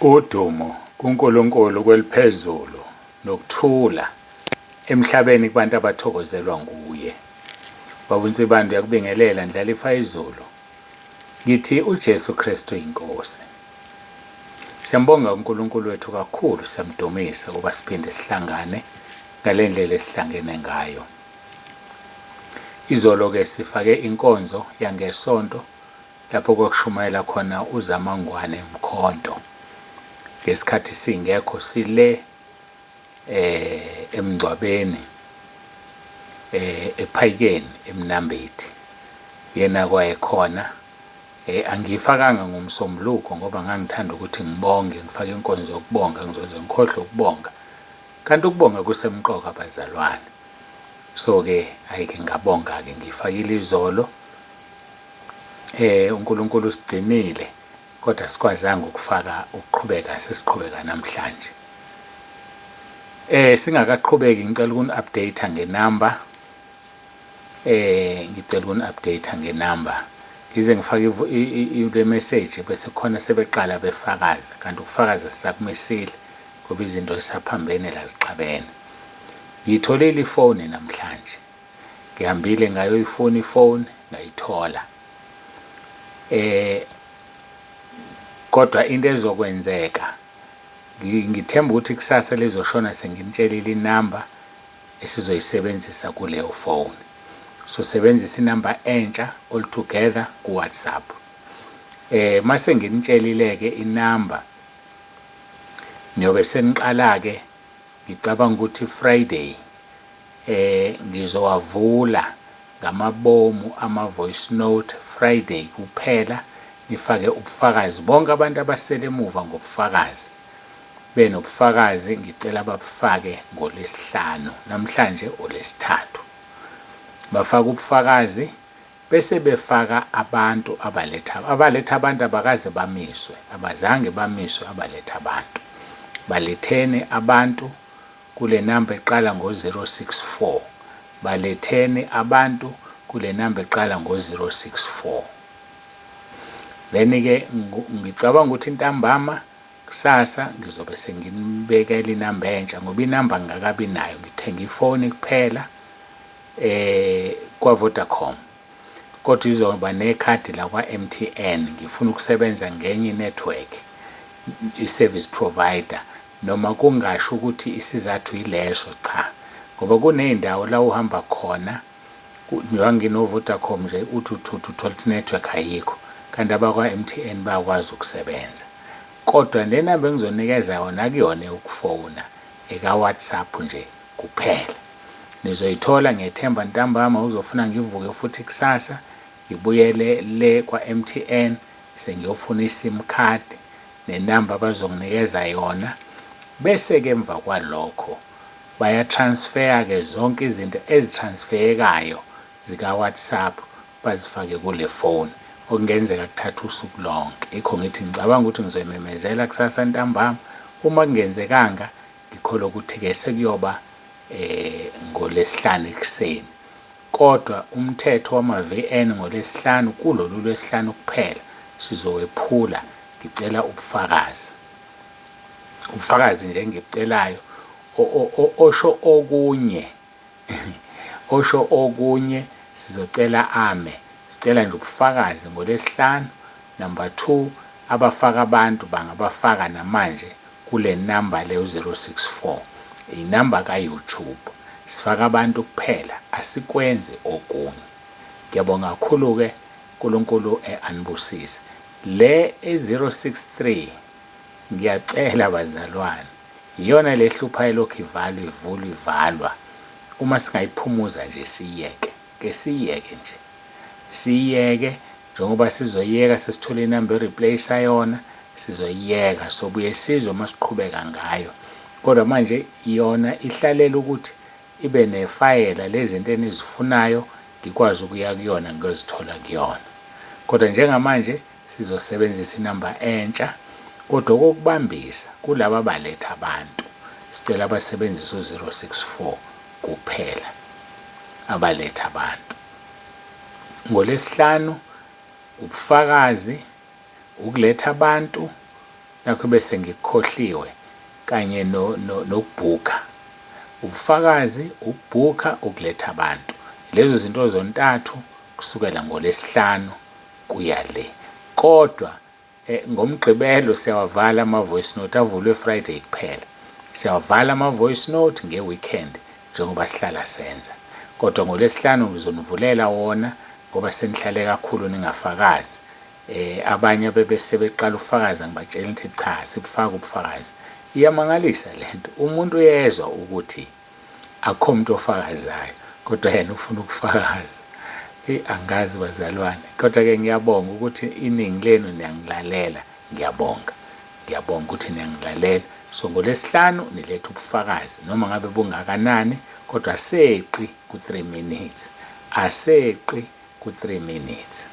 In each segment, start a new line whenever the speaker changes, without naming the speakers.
Udumo kuNkulunkulu kweliphezulu nokuthula emhlabeni kubantu abathokozelwa nguye. Baba uNsibande uyakubingelela Ndlalifa izulu. Ngithi uJesu Kristu inkosi. Siyambonga uNkulunkulu wethu kakhulu siyamdumisa kuba siphinde sihlangane ngalendlela esihlangene ngayo. Izolo ke sifake inkonzo yangesonto lapho kwakushumayela khona uZamangwane Mkhonto ngesikhathi singekho sile eh emngcwabeni eh ephayikeni eMnambithi yena kwayekhona eh angiyifakanga ngomsombuluko ngoba ngangithanda ukuthi ngibonge ngifake inkonzo yokubonga ngizoze ngikhohlwe ukubonga kanti ukubonga kusemqoka bazalwane so ke ayike ngabonga ke ngifakile izolo eh uNkulunkulu usigcinile kodwa sikwazanga ukufaka ukuqhubeka sesiqhubeka namhlanje eh singakaqhubeki ngicela ukuni update ngenumber eh ngicela ukuni update ngenumber ngize ngifake le message bese khona sebeqala befakaza kanti ukufakaza sisakumisile ngoba izinto zisaphambene la zixabene ngiyitholile ifoni namhlanje Ngihambile ngayoyifuna ifoni ngayithola. Eh kodwa into ezokwenzeka ngithemba ukuthi kusasa lizoshona senginitshelile inamba esizoyisebenzisa kuleyo phone. Sosebenzisa inamba entsha all together ku-WhatsApp. Eh mase nginitshelile-ke inamba niyobe seniqala-ke ngicabanga ukuthi Friday Eh ngizowavula ngamabomu ama voice note Friday kuphela nifake ubufakazi bonke abantu abasele emuva ngobufakazi benobufakazi ngicela babufake ngolwesihlanu namhlanje olwesithathu bafake ubufakazi bese befaka abantu abaletha abaletha abantu abakaze bamiswe abazange bamiswe abaletha abantu baletheni abantu kule namba eqala ngo-064. Baletheni abantu kule namba eqala ngo-064. Then-ke ngicabanga ukuthi ntambama kusasa ngizobe senginibekela inamba entsha ngoba inamba ngingakabi nayo ngithenga ifoni kuphela eh kwa-Vodacom kodwa izoba nekhadi lakwa-MTN ngifuna ukusebenza ngenye i-network i-service provider Noma kungasho ukuthi isizathu yileso, cha. Ngoba kuney'ndawo la uhamba khona, njengoba ngino-Vodacom nje, uthi uthutha uthole ukuthi i-network ayikho, kanti abakwa-M_T_N bayakwazi ukusebenza. Kodwa le namba engizonikeza yona akuyona eyokufona, eka-WhatsApp nje kuphela. Nizoyithola ngiyethemba ntambama, uzofuna ngivuke futhi kusasa ngibuyele le kwa-M_T_N sengiyofuna i-sim card nenamba abazonginikeza yona bese-ke emva kwalokho baya-transfer-ke zonke izinto ezi-transfer-ekayo zika-WhatsApp bazifake kule phone okungenzeka kuthathe usuku lonke. Yikho ngithi ngicabanga ukuthi ngizoyimemezela kusasa ntambama, uma kungenzekanga ngikholwa ukuthi-ke sekuyoba ngoLwesihlanu ekuseni. Kodwa umthetho wama-VN ngoLwesihlanu kulolu Lwesihlanu kuphela sizowephula ngicela ubufakazi. Ubufakazi nje engibucelayo osho okunye osho okunye sizocela ame. Sicela nje ubufakazi ngoLwesihlanu. Number 2 abafaka abantu bangabafaka namanje kule number le u-064 inamba ka-YouTube sifaka abantu kuphela asikwenzi okunye ngiyabonga kakhulu-ke uNkulunkulu anibusise le e-063 ngiyacela bazalwane iyona le hlupha elokhu ivalwa ivulwa ivalwa uma singayiphumuza nje siyeke ke siyeke nje siyeke Njengoba sizoyiyeka sesithole inamba e-replace yona, sizoyiyeka sobuye sizwe uma siqhubeka ngayo. Kodwa manje yona ihlalela ukuthi ibe nefayela lezinto enizifunayo ngikwazi ukuya kuyona ngiyozithola kuyona. Kodwa njengamanje sizosebenzisa inamba entsha kodwa okokubambisa kulaba abaletha abantu sicela basebenzise u-064 kuphela abaletha abantu. NgoLwesihlanu, ubufakazi, ukuletha abantu, Nakho bese ngikukhohliwe kanye no, no, nokubhukha. Ubufakazi, ukubhukha, ukuletha abantu. Lezo zinto zontathu kusukela ngoLwesihlanu kuya le. Kodwa eh, ngoMgqibelo siyawavala ama-voice note avulwe Friday kuphela. Siyawavala ama-voice note nge-weekend njengoba sihlala senza. Kodwa ngoLwesihlanu ngizonivulela wona ngoba senihlale kakhulu ningafakazi. Eh abanye bebese beqala ukufakaza ngibatshela ukuthi cha sibufaka ubufakazi. Iyamangalisa lento. Umuntu uyezwa ukuthi akukho umuntu ofakazayo kodwa yena ufuna ukufakaza. Eyi angazi bazalwane. Kodwa ke ngiyabonga ukuthi iningi lenu niyangilalela. Ngiyabonga. Ngiyabonga ukuthi niyangilalela. So ngoLwesihlanu niletha ubufakazi noma ngabe bungakanani kodwa aseqi ku-3 minutes. Aseqi ku-3 minutes.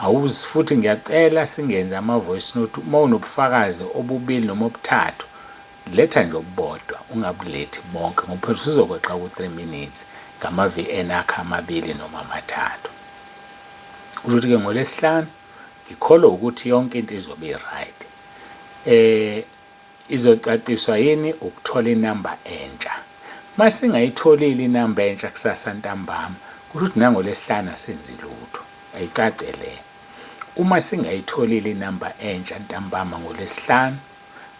Awuzi futhi ngiyacela singenzi ama-voice note uma unobufakazi obubili noma obuthathu letha nje obubodwa ungabulethi bonke ngoba phela usuzokweqa ku-3 minutes ngama-VN akhe amabili noma amathathu. Kusho ukuthi-ke ngoLwesihlanu ngikholwa ukuthi yonke into izobe i-right. Eh Izocaciswa yini ukuthola inamba entsha? Uma singayitholile inamba entsha kusasa ntambama, kusho ukuthi nangoLwesihlanu asenzi lutho. Ayicace le. Uma singayitholile inamba entsha ntambama ngoLwesihlanu,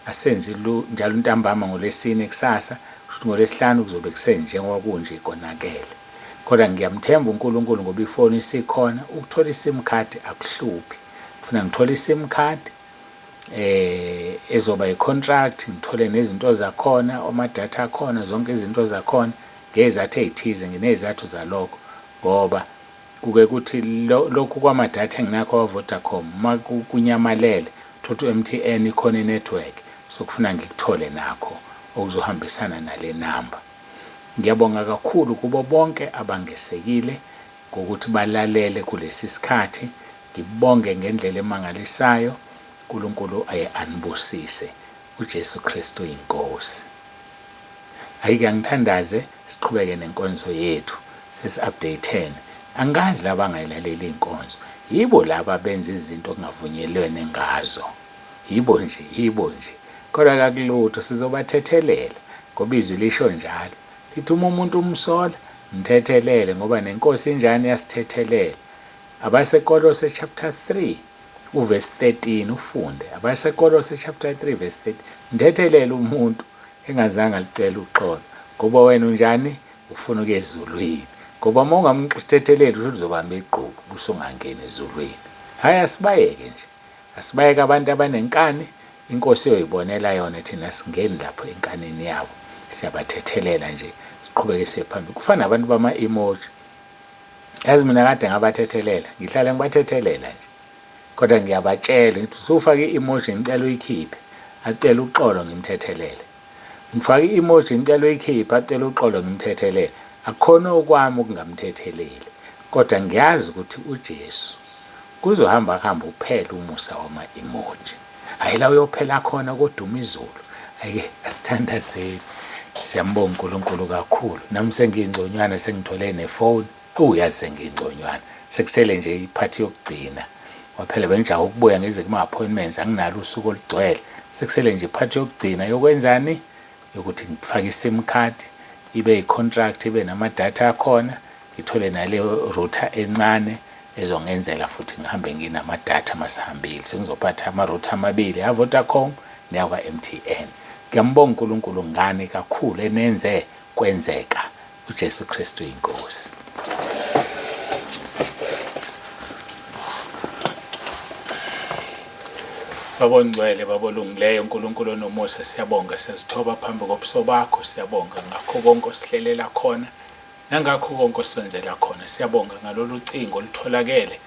asenzi njalo ntambama ngoLwesine kusasa, kusho ukuthi ngoLwesihlanu kuzobe kusenjengoba kunje konakele. Kodwa ngiyamthemba uNkulunkulu ngoba ifoni isikhona, ukuthola i-sim card akuhluphi. Ngifuna ngithole i-sim card eh ezoba i-contract ngithole nezinto zakhona omadatha akhona zonke izinto zakhona ngezathu ezithize nginezathu zalokho ngoba kuke kuthi lokhu kwamadatha enginakho wa-Vodacom uma kunyamalele thothi u-MTN ikhona i-network so kufuna ngikuthole nakho okuzohambisana nale namba. Ngiyabonga kakhulu kubo bonke abangesekile ngokuthi balalele kulesi sikhathi. Ngibonge ngendlela emangalisayo. uNkulunkulu aye anibusise. UJesu Kristu iNkosi. Ayike angithandaze siqhubeke nenkonzo yethu. Sesi-updatene. Angikazi laba abangayilaleli inkonzo. Yibo laba abenza izinto okungavunyelwene ngazo. Yibo nje, yibo nje. Kodwa kakulutho sizobathethelela ngoba izwi lisho njalo. Lithi uma umuntu umsola, mthethelele ngoba neNkosi injani yasithethelela. AbaseKolose chapter 3 uverse 13 ufunde. AbaseKolose chapter 3 verse 13. Mthethelele umuntu engazange alicele uxolo ngoba wena unjani ufuna ukuya ezulwini. Ngoba uma ungamthetheleli usho uzobamba igqubu busungangeni ezulwini. Hhayi asibayeke nje. Asibayeke abantu abanenkani, iNkosi iyoyibonela yona, thina asingeni lapho enkanini yabo. Siyabathethelela nje, siqhubeke siye phambili. Kufana nabantu bama-emoji. Yazi mina kade ngabathethelela, ngihlale ngibathethelela nje. Kodwa ngiyabatshela ngithi usufake i-emoji ngicela uyikhiphe. Acele uxolo ngimthethelele. Ngifake i-emoji ngicela uyikhiphe, acele uxolo ngimthethelele. Akukhona okwami ukungamthetheleli, kodwa ngiyazi ukuthi uJesu kuzohamba kuhambe uphele umusa wama-emoji. Hhayi la uyophela khona koduma izulu. Hhayi-ke asithandazeni. Siyambonga uNkulunkulu kakhulu. Nami sengingconywana sengithole nefoni. Ewu yazi sengingconywana. Sekusele nje iphathi yokugcina. Ngoba phela bengijahe ukubuya ngize kuma-appointments anginalo usuku olugcwele. Sekusele nje iphathi yokugcina yokwenzani? Yokuthi ngifake i-sim card, ibe i-contract, ibe namadatha akhona, ngithole naleyo router encane ezongenzela futhi ngihambe nginamadatha masihambile. Sengizophatha ama-router amabili, a-Vodacom neyakwa-M_T_N. Ngiyambonga uNkulunkulu ngani kakhulu enenze kwenzeka. UJesu Kristu iNkosi. Baba ongcwele, Baba olungileyo, uNkulunkulu onomusa, siyabonga, siyazithoba phambi kobuso bakho, siyabonga ngakho konke osihlelela khona nangakho konke osenzela khona. Siyabonga ngalolu cingo olutholakele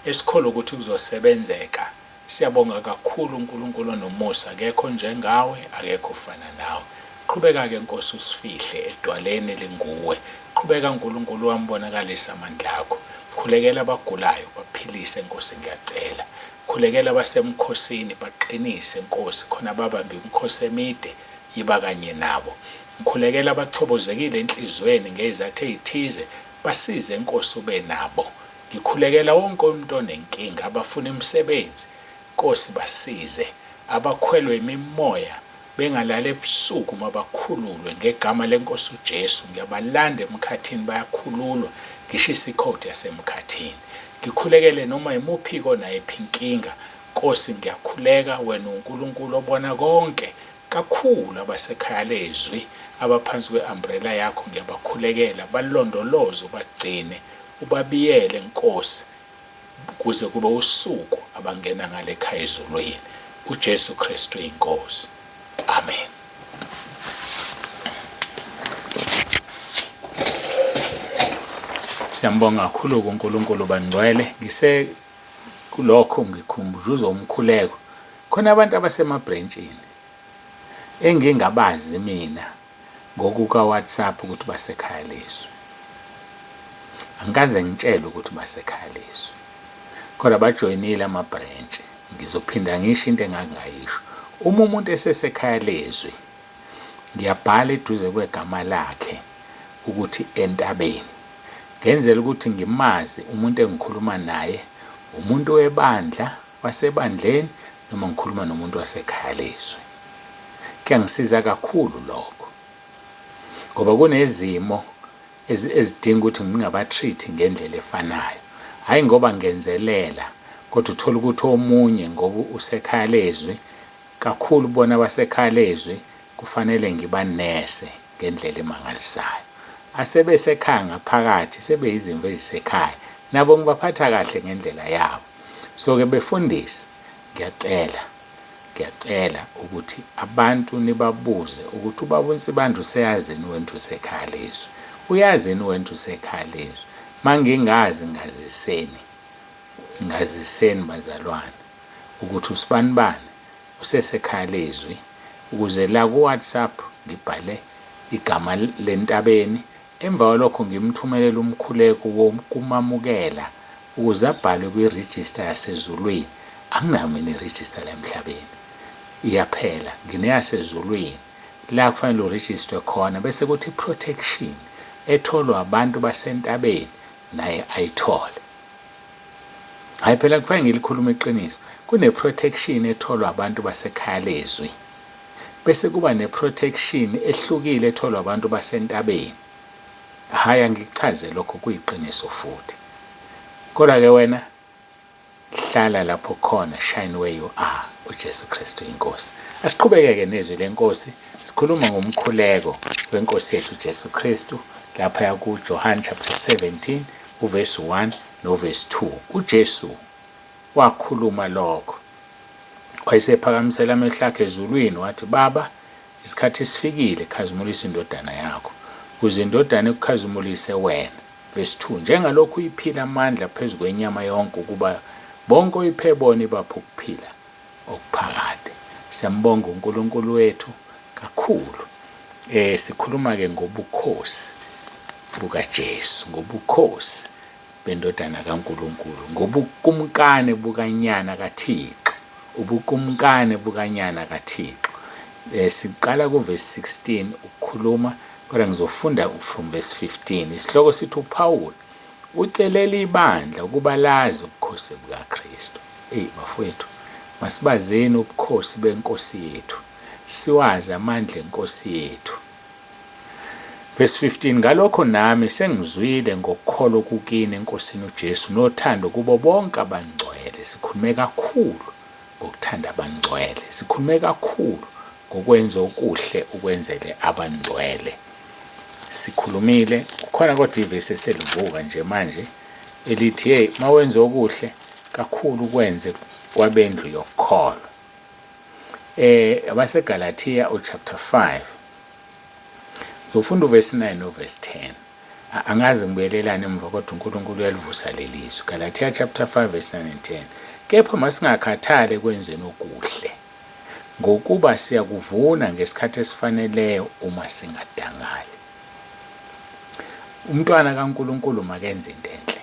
esikholwa ukuthi kuzosebenzeka. Siyabonga kakhulu uNkulunkulu onomusa, akekho onjengawe, akekho ofana nawe. Qhubeka-ke Nkosi usifihle edwaleni elinguwe. Qhubeka Nkulunkulu wami bonakalisa amandla akho. Khulekela abagulayo baphilise Nkosi ngiyacela. Khulekela abasemkhosini baqinise Nkosi khona babambe imikhosi emide yiba kanye nabo. Ngikhulekela abachobozekile enhliziyweni ngezathu ezithize basize Nkosi ube nabo. Ngikhulekela wonke umuntu onenkinga, abafuna imisebenzi, Nkosi basize. Abakhwelwe imimoya bengalali ebusuku mabakhululwe ngegama leNkosi uJesu. Ngiyabalanda emkhathini bayakhululwa, ngishisa ikhodi yasemkhathini. Ngikhulekele noma imuphi konayiphi inkinga. Nkosi ngiyakhuleka wena uNkulunkulu obona konke kakhulu abasekhaya lezwi abaphansi kwe-umbrella yakho ngiyabakhulekela balondoloze ubagcine ubabiyele Nkosi kuze kube usuku abangena ngale ekhaya ezulwini. UJesu Kristu iNkosi. Amen. Siyambonga kakhulu kuNkulunkulu bangcwele. Ngise kulokho ngikhumbuza umkhuleko. Khona abantu abasemabhrentshini engingabazi mina ngokuka WhatsApp ukuthi basekhaya lezwi. Angikaze ngitshelwe ukuthi basekhaya lezwi. Kodwa bajoyinile ama-branch. Ngizophinda ngisho into engangingayisho. Uma umuntu esesekhaya lezwi, ngiyabhala eduze kwegama lakhe ukuthi entabeni. Ngenzela ukuthi ngimazi umuntu engikhuluma naye, umuntu webandla, wasebandleni noma ngikhuluma nomuntu wasekhaya lezwi. Kuyangisiza kakhulu lokho. Ngoba kunezimo ezidinga ukuthi ngingaba-treat ngendlela efanayo. Hhayi ngoba ngenzelela, kodwa uthole ukuthi omunye ngoba usekhaya lezwi, kakhulu bona abasekhaya lezwi kufanele ngibanese ngendlela emangalisayo. Asebesekhaya ngaphakathi sebeyizimvu ezisekhaya, nabo ngibaphatha kahle ngendlela yabo. So-ke befundisi, ngiyacela, ngiyacela ukuthi abantu nibabuze ukuthi ubaba uNsibande useyazini wena ukuthi usekhaya lezwi. Uyazini wena ukuthi usekhaya lezwi. Mangingazi ngaziseni, ngaziseni bazalwane ukuthi usibanibani usesekhaya lezwi ukuze la ku-WhatsApp ngibhale igama lentabeni Emva kwalokho ngimthumelela umkhuleko wokumamukela ukuze abhalwe kwirijista yasezulwini. Anginayo mina irijista la emhlabeni. Iyaphela. Ngineyasezulwini la kufanele urijistwe khona bese kuthi i-protection etholwa abantu basentabeni naye ayithole. Hhayi phela kufanele ngilikhulume iqiniso. Kune-protection etholwa abantu basekhaya lezwi. Bese kuba ne protection ehlukile etholwa abantu basentabeni. Hhayi angikuchaze lokho kuyiqiniso futhi. Kodwa ke wena hlala lapho khona shine where you are uJesu Kristu inkosi. Asiqhubeke ke nezwi lenkosi sikhuluma ngomkhuleko wenkosi yethu uJesu Kristu lapha kuJohn chapter 17 uverse 1 noverse 2. UJesu wakhuluma lokho. Wayesephakamisela amehlo akhe ezulwini, wathi, Baba, isikhathi sifikile, khazimulisa iNdodana yakho, ukuze iNdodana ikukhazimulise wena. Vesi 2, Njengalokhu uyiphile amandla phezu kwenyama yonke, ukuba bonke oyiphe bona ibaphe ukuphila okuphakade. Siyambonga uNkulunkulu wethu kakhulu. Eh sikhuluma-ke ngobukhosi bukaJesu, ngobukhosi beNdodana kaNkulunkulu, ngobukumkani bukaNyana kaThixo, ubukumkani bukaNyana kaThixo. Eh, siqala kuvesi 16 ukukhuluma, kodwa ngizofunda from verse 15. Isihloko sithi uPawulu ucelela ibandla ukuba lazi ubukhosi bukaKristu. Eyi bafowethu, masibazeni ubukhosi benkosi yethu, siwazi amandla enkosi yethu. Verse 15, Ngalokho nami sengizwile ngokukholwa okukini eNkosini uJesu nothando kubo bonke abangcwele. Sikhulume kakhulu ngokuthanda abangcwele. Sikhulume kakhulu ngokwenza okuhle ukwenzele abangcwele. Sikhulumile, kukhona kodwa ivesi eselivuka nje manje elithi hey mawenza okuhle kakhulu kwenze kwabendlu yokukholwa. Eh abaseGalathiya uchapter 5 Ngizofunda uvesi 9 novesi 10. Angazi ngibuyelelani emuva kodwa uNkulunkulu uyalivusa leli zwi. Galatia chapter 5 verse 9 and 10. Kepha masingakhathali ekwenzeni okuhle, ngokuba siyakuvuna ngesikhathi esifaneleyo uma singadangali. Umntwana kaNkulunkulu makenze into enhle.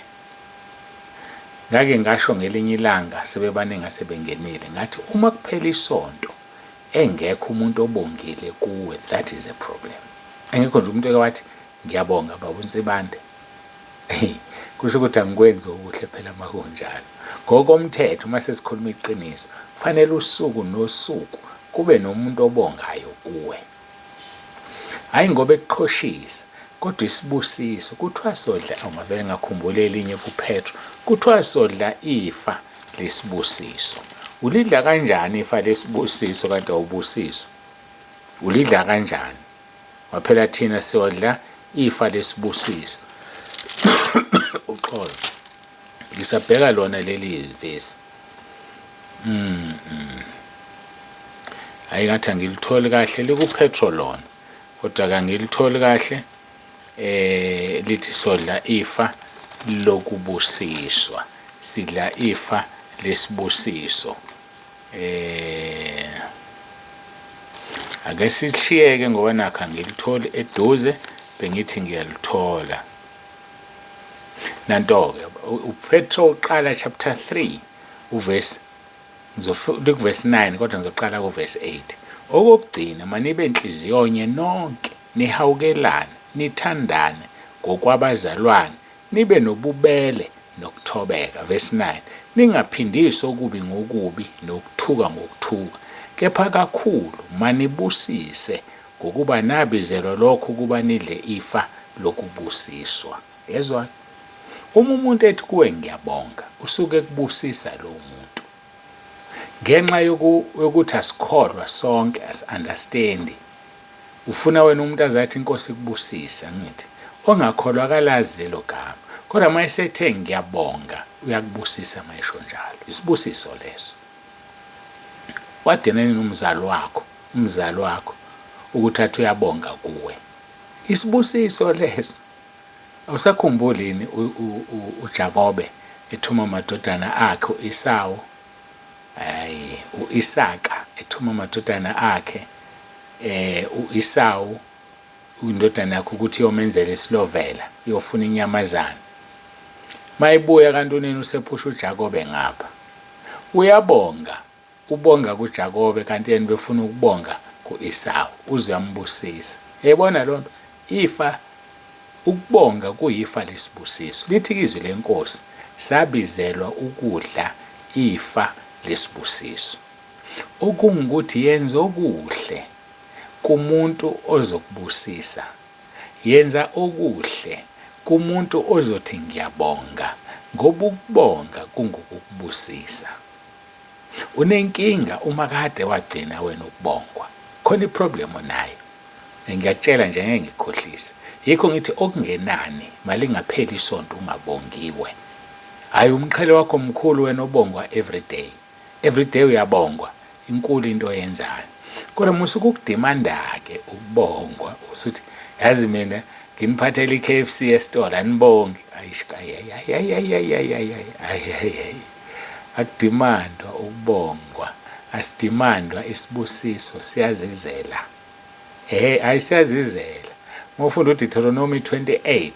Ngake ngasho ngelinye ilanga sebebaningi asebengenile ngathi uma kuphela isonto engekho umuntu obongile kuwe that is a problem. Engekho nje umuntu eke wathi ngiyabonga baba uNsibande. Kusho ukuthi angikwenzi okuhle phela uma kunjalo. Ngokomthetho uma sesikhuluma iqiniso, kufanele usuku nosuku kube nomuntu obongayo kuwe. Hhayi ngoba ekuqhoshisa, kodwa isibusiso. Kuthiwa sodla, awu ngavele ngakhumbula elinye kuPetro, kuthiwa sodla ifa lesibusiso. Ulidla kanjani ifa lesibusiso kanti awubusiswa? Ulidla kanjani? Ngoba phela thina siyodla ifa lesibusiso. Uxolo. Ngisabheka lona leli vesi. Hayi ngathi angilitholi kahle likuPetro lona. Kodwa kangilitholi kahle eh lithi sodla ifa lokubusiswa. Sidla ifa lesibusiso. Eh ake sishiyeke ngoba nakho angilitholi eduze bengithi ngiyalithola. Nanto-ke uPetro uqala chapter 3 uvesi likuvesi 9 kodwa ngizoqala kuvesi 8. Okokugcina manibe nhliziyonye nonke nihawukelane nithandane ngokwabazalwane nibe nobubele nokuthobeka. Verse 9, Ningaphindisi okubi ngokubi nokuthuka ngokuthuka, kepha kakhulu manibusise, ngokuba nabizelwa lokho ukuba nidle ifa lokubusiswa. Yezwa-ke? Uma umuntu ethi kuwe ngiyabonga, usuke ekubusisa lowo muntu. Ngenxa yokuthi asikholwa sonke, asi-understandi. Ufuna wena umuntu aze athi inkosi ikubusise angithi? Ongakholwa akalazi lelo gama. Kodwa uma esethe ngiyabonga uyakubusisa uma esho njalo. Isibusiso leso. Wagcina nini umzali wakho, umzali wakho ukuthi athi uyabonga kuwe. Isibusiso leso. Awusakhumbuli yini uJakobe ethuma amadodana akhe u-Esawu Hayi, u-Isaka ethuma amadodana akhe eh u-Isawu indodana yakhe ukuthi iyomenzela isilovela iyofuna inyamazana. Mayibuya kanti unina usephusha uJakobe ngapha. Uyabonga, ubonga kuJakobe kanti yena ubefuna ukubonga ku-Isawu uze uyambusisa. Yayibona lonto ifa Ukubonga kuyifa lesibusiso. Lithi-ke izwi leNkosi, sabizelwa ukudla ifa lesibusiso. Okungukuthi yenza okuhle kumuntu ozokubusisa. Yenza okuhle kumuntu ozothi ngiyabonga ngoba ukubonga kungukukubusisa. Unenkinga uma kade wagcina wena ukubongwa. Khona i-problem onayo. Ngiyakutshela nje ngeke ngikukhohlise. Yikho ngithi okungenani malingapheli isonto ungabongiwe. Hhayi umqhele wakho mkhulu wena obongwa everyday. Everyday uyabongwa, inkulu into oyenzayo. Kodwa musa ukukudimanda-ke ukubongwa usuthi yazi mina nginiphathela i-K_F_C esitolo anibongi. Ayish ayi ayi ayi ayi ayi ayi ayi ayi ayi ayi. Akudimandwa ukubongwa, asidimandwa isibusiso siyazizela. Ehhe, hhayi siyazizela. Uma ufunda uDeuteronomy 28,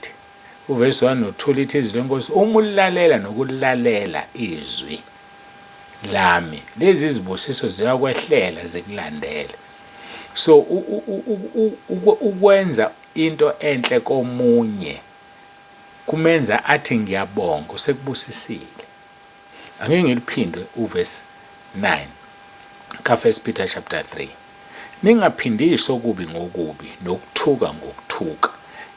uvesi 1 no-2 lithi izwi leNkosi, uma ulilalela nokulalela izwi lami, lezi zibusiso ziyakwehlela zikulandele. So ukwenza into enhle komunye kumenza athi ngiyabonga usekubusisile. Angeke ngiliphinde uvesi 9 ka-1 Peter chapter 3. Ningaphindisi okubi ngokubi nokuthuka ngokuthuka,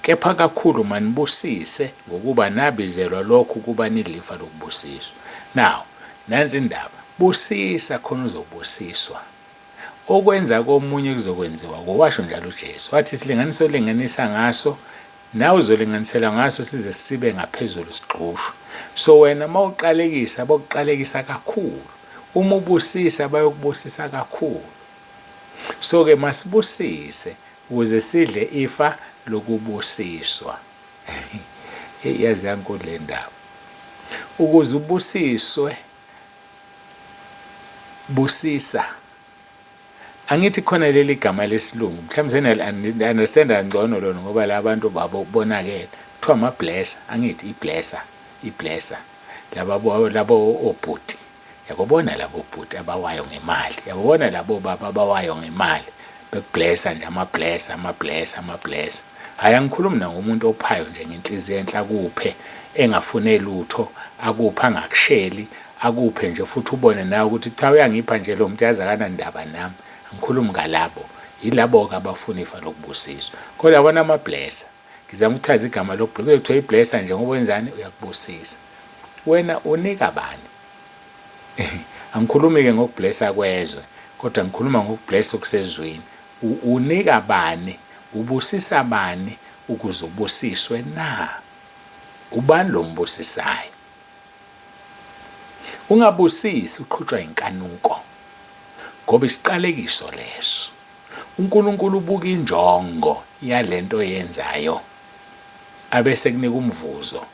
kepha kakhulu manibusise ngokuba nabizelwa lokho ukuba nidlifa lokubusiswa. Now, nansi indaba, busisa khona uzobusiswa. Okwenza komunye kuzokwenziwa kuwe, washo njalo uJesu. Wathi isilinganiso olinganisa ngaso nawe uzolinganiselwa ngaso size sibe ngaphezulu sigxushwe. So wena uma uqalekisa bokuqalekisa kakhulu. Uma ubusisa bayokubusisa kakhulu. So ke masibusise ukuze sidle ifa lokubusiswa. Hey yazi yankulu le ndaba. Ukuze ubusiswe busisa. Angithi khona leli gama lesilungu mhlawumbe seniyali-understand kangcono lona ngoba la bantu babo bonakele kuthiwa ama-blesser angithi i-blesser i-blesser laba labo obhuti yabobona labo bhuti abawayo ngemali yabobona labo baba abawayo ngemali bekublessa nje ama-blesser ama-blesser ama-blesser hhayi angikhulumi nangomuntu ophayo nje ngenhliziyo enhle akuphe engafune lutho, akuphe angakusheli, akuphe nje futhi ubone nawe ukuthi cha uyangipha nje lo muntu yazi akanandaba nami. Angikhulumi ngalabo, yilabo-ke abafuna ifa lokubusiswa. Kodwa yabona ama-blesser, ngizama ukuchaza igama lokubhlesa, kuye kuthiwa i-blesser nje ngoba wenzani, uyakubusisa. Wena unika bani? Angikhulumi-ke ngokublesa kwezwe, kodwa ngikhuluma ngokublesa okusezwini. Unika bani, ubusisa bani ukuze ubusiswe na? Ubani lo ombusisayo? Ungabusisi uqhutshwa inkanuko, ngoba isiqalekiso leso. UNkulunkulu ubuka injongo yalento oyenzayo, abese ekunika umvuzo.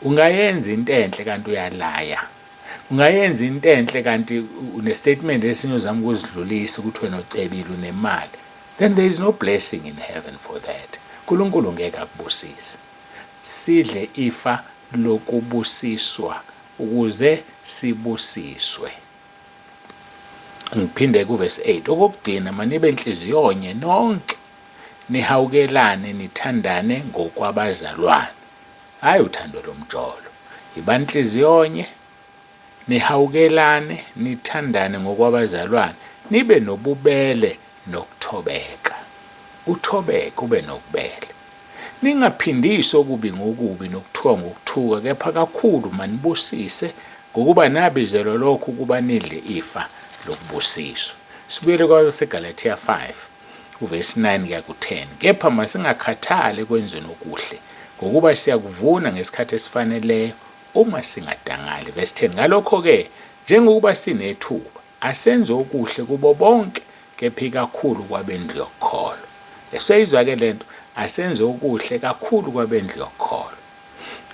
Ungayenza into enhle kanti uyalaya. Ungayenza into enhle kanti une-statement esinye ozama ukuzidlulisa ukuthi wena ucebile unemali. Then there is no blessing in heaven for that. uNkulunkulu ngeke akubusise. Sidle ifa lokubusiswa ukuze sibusiswe. Ngiphinde kuvesi 8. Okokugcina manibe nhliziyonye nonke, nihawukelane, nithandane ngokwabazalwane. Hhayi uthando lomjolo. Yibani nhliziyonye, nihawukelane, nithandane ngokwabazalwane, nibe nobubele nokuthobeka. Uthobeke, ube nokubele. Ningaphindisi okubi ngokubi nokuthuka ngokuthuka, kepha kakhulu manibusise, ngokuba nabizelwa lokho ukuba nidle ifa lokubusiswa. Sibuyele kwabaseGalathiya 5. Uvesi 9 kuya ku-10. Kepha masingakhathali ekwenzeni okuhle, ngokuba siyakuvuna ngesikhathi esifaneleyo uma singadangali. Vesi 10. Ngalokho-ke, njengokuba sinethuba, asenze okuhle kubo bonke, kepha ikakhulu kwabendlu yokukholwa. Useyizwa-ke le nto? Asenze okuhle kakhulu kwabendlu yokukholwa.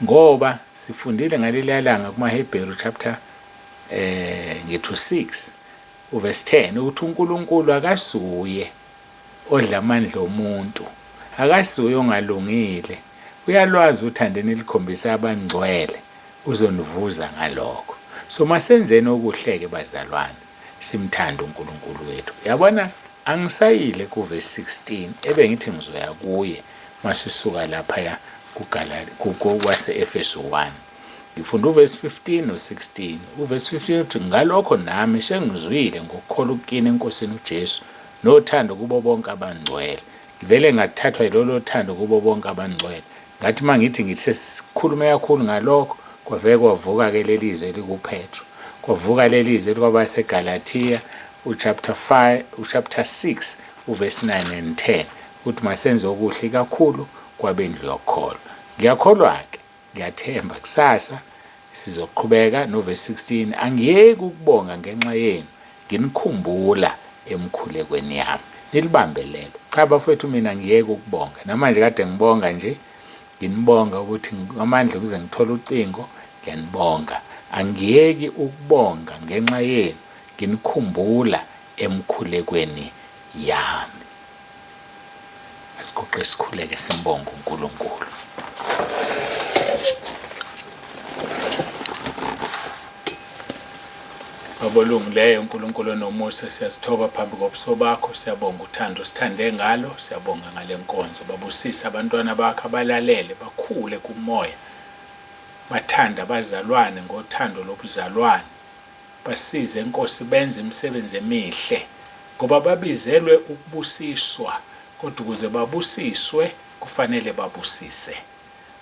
Ngoba sifundile ngaleliya langa kumaHebheru chapter eh ngithi u-6 Uvesi 10, ukuthi uNkulunkulu akasuye odla amandla omuntu, akasuye ongalungile, uyalwazi uthando enilikhombisa abangcwele, uzonivuza ngalokho. So masenzeni okuhle-ke bazalwane, simthande uNkulunkulu wethu. Yabona, angisayile kuvesi 16 ebengithi ngizoya kuye masisuka laphaya kwase-Efesu 1. Ngifunda uvesi 15 no-16. Uvesi 15 uthi, Ngalokho nami sengizwile ngokukholwa kini eNkosini uJesu, nothando kubo bonke abangcwele. Ngivele ngathathwa yilolo thando kubo bonke abangcwele. Ngathi uma ngithi ngithe sikhulume kakhulu ngalokho, kwavele kwavuka-ke leli zwi elikuPetru. Kwavuka leli zwi elikwabaseGalathiya, uchapter 5, uchapter 6, uvesi 9 and 10, ukuthi masenze okuhle ikakhulu kwabendlu yokholo. Ngiyakholwa-ke Ngiyathemba kusasa sizoqhubeka novesi 16, Angiyeki ukubonga ngenxa yenu, nginikhumbula emkhulekweni yami. Nilibambe lelo. Cha bafowethu mina angiyeki ukubonga. Namanje kade ngibonga nje, nginibonga ukuthi ngamandla ukuze ngithole ucingo, ngiyanibonga. Angiyeki ukubonga ngenxa yenu, nginikhumbula emkhulekweni yami. Asiguqe sikhuleke simbonge uNkulunkulu. Baba olungileyo, uNkulunkulu onomusa, siyazithoba phambi kobuso bakho, siyabonga uthando osithande ngalo, siyabonga ngale nkonzo. Babusise abantwana bakho abalalele, bakhule kumoya, bathande abazalwane ngothando lobuzalwane. Basize, Nkosi, benze imisebenzi emihle, ngoba babizelwe ukubusiswa, kodwa ukuze babusiswe, kufanele babusise.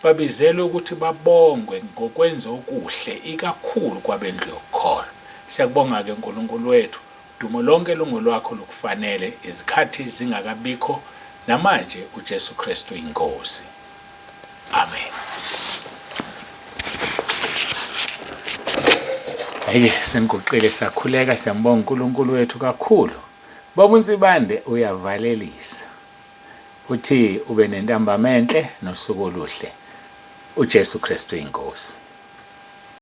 Babizelwe ukuthi babongwe ngokwenza okuhle, ikakhulu kwabendlu yokukholwa. Siyakubonga-ke, Nkulunkulu wethu, udumo lonke lungolwakho lukufanele, izikhathi zingakabikho, namanje, uJesu Kristu iNkosi. Amen. Hayi seniguqile sakhuleka siyambonga uNkulunkulu wethu kakhulu. Baba uNsibande uyavalelisa. Uthi ube nentambama enhle nosuku oluhle. uJesu Kristu inkosi.